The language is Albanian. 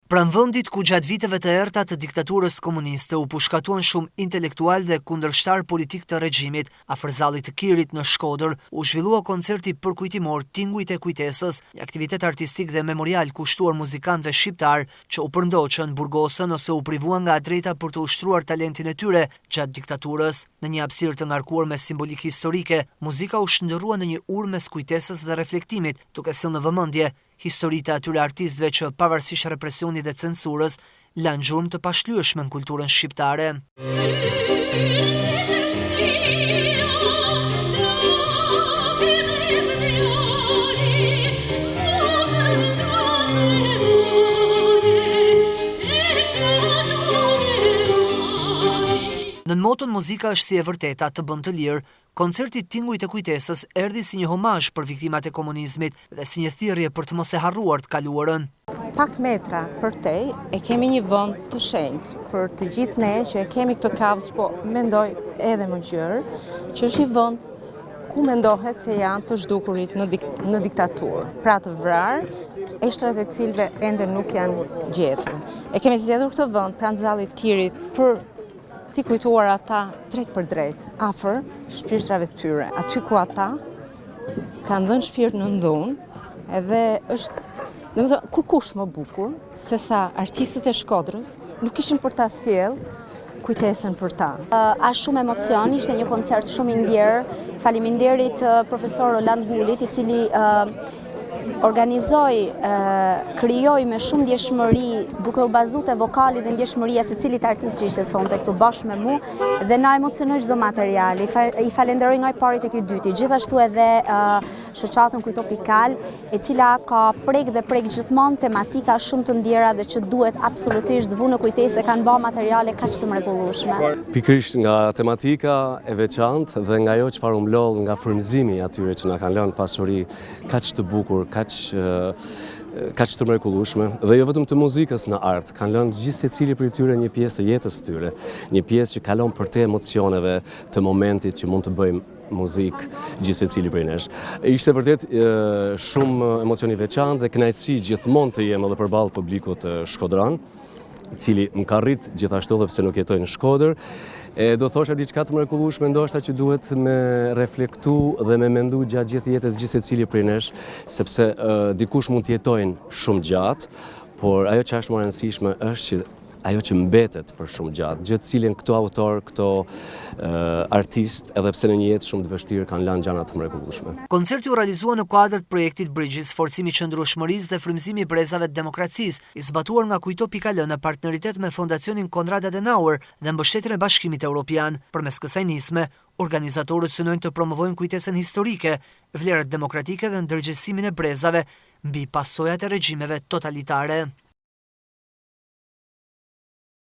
Pranë vendit ku gjatë viteve të errëta të diktaturës komuniste u pushkatuan shumë intelektualë dhe kundërshtarë politikë të regjimit, afër Zallit të Kirit në Shkodër, u zhvillua koncerti përkujtimor Tingujt e Kujtesës, një aktivitet artistik dhe memorial kushtuar muzikantëve shqiptarë që u përndoqën, burgosën ose u privuan nga e drejta për të ushtruar talentin e tyre gjatë diktaturës. Në një hapësirë të ngarkuar me simbolikë historike, muzika u shndërrua në një urë mes kujtesës dhe reflektimit, duke sjellë në vëmendje Historitë e atyre artistëve që, pavarësisht represionit dhe censurës, lanë gjurmë të pashlyeshme në kulturën shqiptare. Nën moton Muzika është si e vërteta, të bën të lirë, Koncerti Tingujt e Kujtesës erdhi si një homazh për viktimat e komunizmit dhe si një thirrje për të mos e harruar të kaluarën. Pak metra përtej e kemi një vend të shenjtë për të gjithë ne që e kemi këtë kauzë, po mendoj edhe më gjerë, që është një vend ku mendohet se janë të zhdukurit në, dik në diktaturë, pra të vrarë, eshtrat e cilëve ende nuk janë gjetur. E kemi zgjedhur këtë vend pranë Zallit Kirit për t'i kujtuar ata drejtpërdrejt, afër shpirtrave të tyre, aty ku ata kanë dhënë shpirt nën dhunë, edhe është, domethënë, kurkush më bukur, sesa artistët e Shkodrës, nuk kishin për ta sjellë kujtesën për ta. A shumë emocion, ishte një koncert shumë i ndjerë. Faleminderit profesor Roland Gulit, i cili organizoi, krijoi me shumë ndjeshmëri, duke u bazu te vokali dhe ndjeshmëria e secilit artist që ishte sonte këtu bashkë me mu, dhe na emocionoi çdo material, i falenderoj nga i pari tek i dyti, gjithashtu edhe shoqatën Kujto pikë al, e cila ka prek dhe prek gjithmonë tematika shumë të ndjera dhe që duhet absolutisht vu në kujtesë e kanë ba materiale kaq të mrekullueshme. Pikërisht nga tematika e veçantë dhe nga ajo çfarë u mblodh nga frymëzimi i atyre që na kanë lënë pasuri kaq të bukur, kaq kaq të mrekullueshme dhe jo vetëm të muzikës në art, kanë lënë gjithsecili prej tyre një pjesë të jetës së tyre, një pjesë që kalon përtej emocioneve të momentit që mund të bëjmë muzikë gjithsecili prej nesh. Ishte vërtet shumë emocion i veçantë dhe kënaqësi gjithmonë të jem edhe përballë publikut shkodran. i cili më ka rrit gjithashtu edhe pse nuk jetoj në Shkodër. E do thosha diçka të mrekullueshme ndoshta që duhet me reflektu dhe me mendu gjatë gjithë jetës gjithsecili prej nesh, sepse dikush mund të jetojnë shumë gjatë, por ajo që është më e rëndësishme është që ajo që mbetet për shumë gjatë, gjë të cilën këto autorë, këto artistë, edhe pse në një jetë shumë të vështirë, kanë lënë gjëra të mrekullueshme. Koncerti u realizua në kuadër të projektit Bridges, Forcimi i Qëndrueshmërisë dhe Frymëzimi i Brezave të Demokracisë, i zbatuar nga Kujto pikë al në partneritet me Fondacionin Konrad Adenauer dhe mbështetjen e Bashkimit Europian. Përmes kësaj nisme, organizatorët synojnë të promovojnë kujtesën historike, vlerat demokratike dhe ndërgjegjësimin e brezave mbi pasojat e regjimeve totalitare.